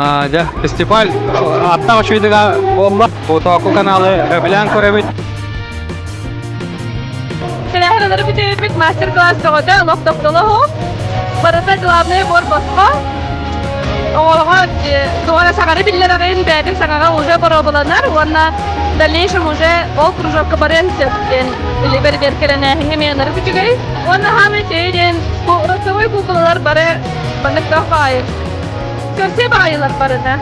Дьэ, фестиваль аттах үчүгэйдик буолла. Фотоку каналы сөбүлээн көрөбүт. Тэрээһин бүтүбүт мастер-класс бөҕөтө олох тохтолоһу. Барыта главное буор босхо. Оҕолоҕо туора саҥары биллэр аҕайын бэйэтин саҥаҕа уже боруобаланар уонна в дальнейшем уже ол кружокка барыан сөп диэн бэрэбиэркэлэнээһиҥҥэ эмиэ ынырык үчүгэй. Уонна хаамай чэй диэн бу ростовой куукулалар бары маннык баайы. Көрсө баайылар барыта.